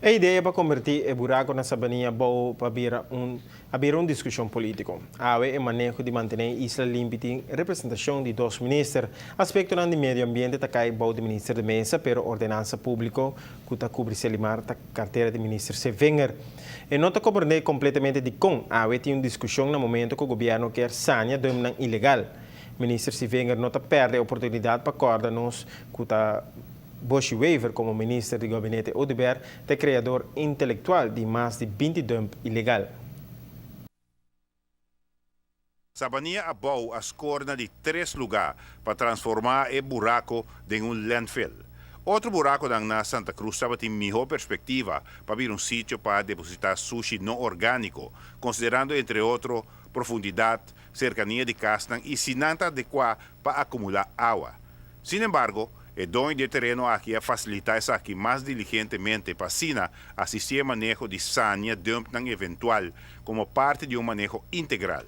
E idea pa converti e buraco na Sabanilla Abou pa bira un a bira un discusion politico. Awe e maneho di mantene e isla limpi tin representacion di dos minister. Aspectonan di medio ambiente ta cay bou di minister de Meza, pero ordenansa publico cu ta cubri Selimar ta cartera di minister Sevinger. E no ta comprende completamente dicon awe tin un discusion na momento cu gobierno kier sania dumpnan ilegal. Minister Sevinger no ta perde e oportunidad pa corda nos cu ta Booshi Wever como minister di Gabinete Oduber ta e creador intelectual di mas di 20 dump ilegal. Sabanilla Abou a score na di tres luga pa transforma e buraco den un landfill. Otro buraconan na Santa Cruz tabatin miho perspectiva pa bira un sitio pa deposita sushi no organico, considerando entre otro profundidad, cercania di casnan y si nan ta adecua pa acumula awa. Sin embargo, e doño di e tereno aki a facilita esaki mas diligentemente pa asina asisti e maneho di sania dumpnan eventual como parti di un maneho integral.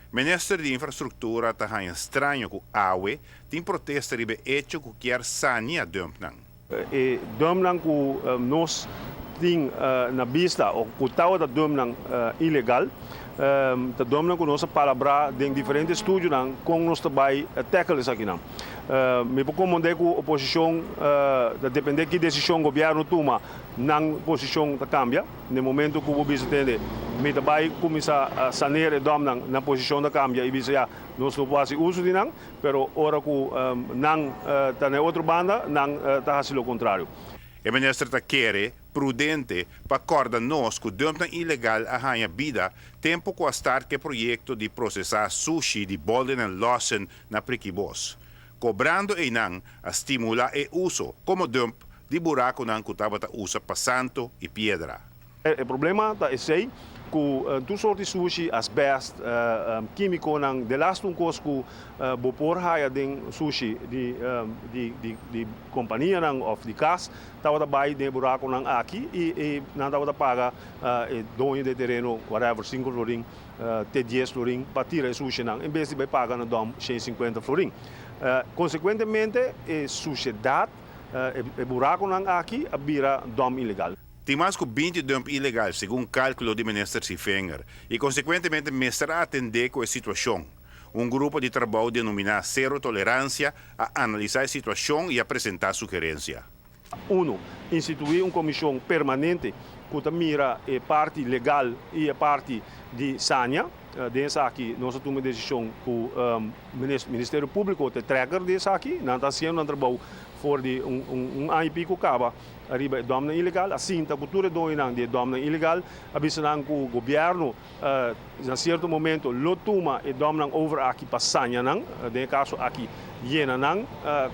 Minister di Infrastructura ta haña straño cu awe tin protesta riba e hecho cu kier sania dumpnan. E dumpnan cu nos tin na bista o cu tabata dumpnan ilegal ta dumpnan cu nos a palabrá den diferente estudionan con nos ta bay tackle esakinan. Mi por comprende cu oposicion ta depende ki decision gobierno tuma nan posicion ta cambia. Na e momento cu bo bisa tende mi ta bay cuminsa saneer e dumpnan, nan posicion ta cambia y bisa ya nos no por haci uso di nan. Pero ora cu nan ta na e otro banda, nan ta haci lo contrario. E minister ta kere prudente pa corda nos cu dumpnan ilegal a haña bida tempo cu a start cu e proyecto di procesa sushi di Bolden and Lawson na Prikibos. Cobrando eynan a stimula e uso como dump di buraconan cu tabata usa pa santo y piedra. E problema ta esey cu tur soort di sushi, asbest, quimiconan, delaste un cos cu bo por haya den sushi di di companianan of di cas tabata bay den e buraconan aki y nan tabata paga e doño di e tereno whatever cinco florin te dies florin pa tira e sushinan en bes di bay paga na dom 150 florin. Consecuentemente e sushedad, e buraconan aki a bira dom ilegal. Tin mas ku 20 dump ilegal, segun kálkulo di minister Sevinger, i konsekuentemente mester a atendé ku e situashon. Un grupo di trabou denominá Sero Toleransia a analisá e situashon i a presentá sugerensia. Uno, instituí un komishon permanente ku ta mira e parti legal i e parti di sania. Den esaki nos a tuma e desishon ku Ministerio Públiko ta e trekker di esaki. Nan ta hasiendo nan trabou for di un aña i piko kaba riba e dòmnan ilegal. A sinta ku tur e doñonan di e dòmnan ilegal, a bisa nan ku gobièrnu na sierto momento lo tuma e dòmnan over aki pa saña nan, den e kaso aki yena nan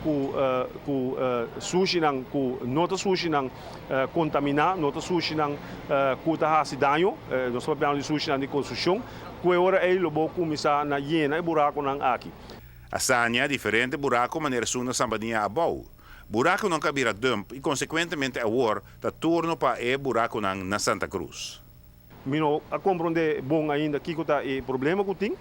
ku ku sushinan ku no ta sushinan kontaminá, no ta sushinan ku ta hasi daño, nos ta papiando di sushinan di konstrukshon, ku e ora ei lo bo kuminsá na yena e burakonan aki. A saña diferente burako manera esun na Sambania Abou. Burakonan ku a bira dump i konsekuentemente awor ta turno pa e burakonan na Santa Cruz. Mi no a komprondé bon ainda kiko ta e problema ku tin,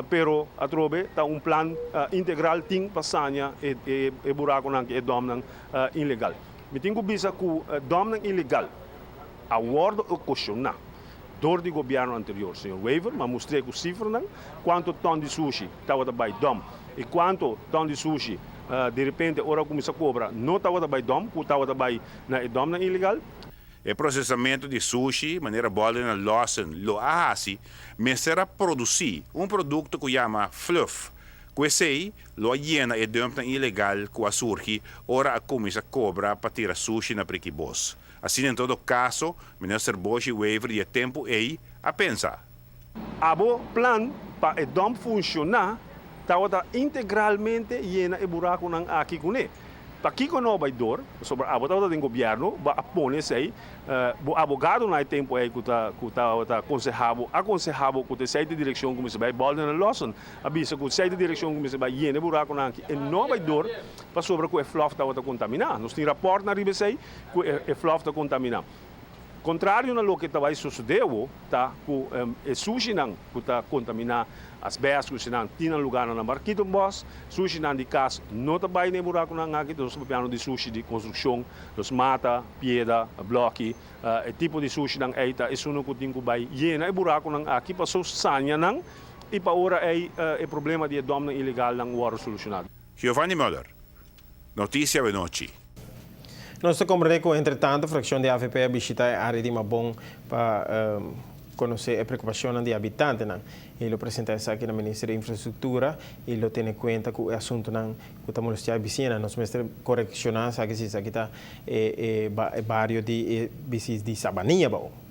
pero atrobe ta un plan integral tin pa saña e burakonan ku e dòmnan ilegal. Mi tin ku bisa ku dòmnan ilegal a wòrdu okashoná dor di gobièrnu anterior, señor Wever, m'a mustr'é ku sifranan kuantu tòn di sushi tabata bai dòm i kuantu tòn di sushi direpente ora a kuminsá kobra no tabata bai dòm, ku tabata bai na e dòmnan ilegal. E prosesamentu di sushi, manera Bolden en Lawson lo a hasi, mester a produsí un produkto ku yama fluff. Ku esei lo a yena e dumpnan ilegal ku a surgi ora a kuminsá kobra pa tira sushi na Prikibos. Asina en todo kaso, Minister Booshi Wever di e tempu ei a pensa. Abo plan pa e dump funshoná tabata integralmente yena e burakunan aki kuné. Pakiko no bai dor? Pasobra abo tabata den gobièrnu, bo a pone esei. Bo abogado na e tempu ei ku ta ku tabata konsehá bo a konsehá bo ku ta esei ta e direkshon ku mester bai. Bolden en Lawson a bisa ku esei ta e direkshon ku mester bai, yena e burakunan aki. E no bai dor pasobra ku e flòf tabata kontaminá. Nos tin rapòrtnan riba esei ku e flòf ta kontaminá. Kontrario na loke ta bai sosodé awo, ta ku e sushinan ku ta kontaminá asbèst ku eseinan tin nan lugánan na Parkietenbos, sushinan di kas no ta bai na e burakunan aki, nos ta papiando di sushi di konstrukshon, nos mata, pieda, blòki, e tipo di sushinan ei ta esunnan ku tin ku bai yena e burakunan aki paso saña nan i pa ora ei e problema di e dòmnan ilegalnan wòrdu solushoná. Giovanni Muller, Noticia Awenochi. Nos ta comprende cu entre tanto fraccion di avp a bishita e area di Mabon pa conoce e preocupacionnan di habitantenan y lo presenta esaki na Minister di Infrastructura y lo tene cuenta cu e asuntonan cu ta molestia e bisiñanan. Nos mester corecciona esaki si esaki ta e bario di e bisis di Sabanilla bao.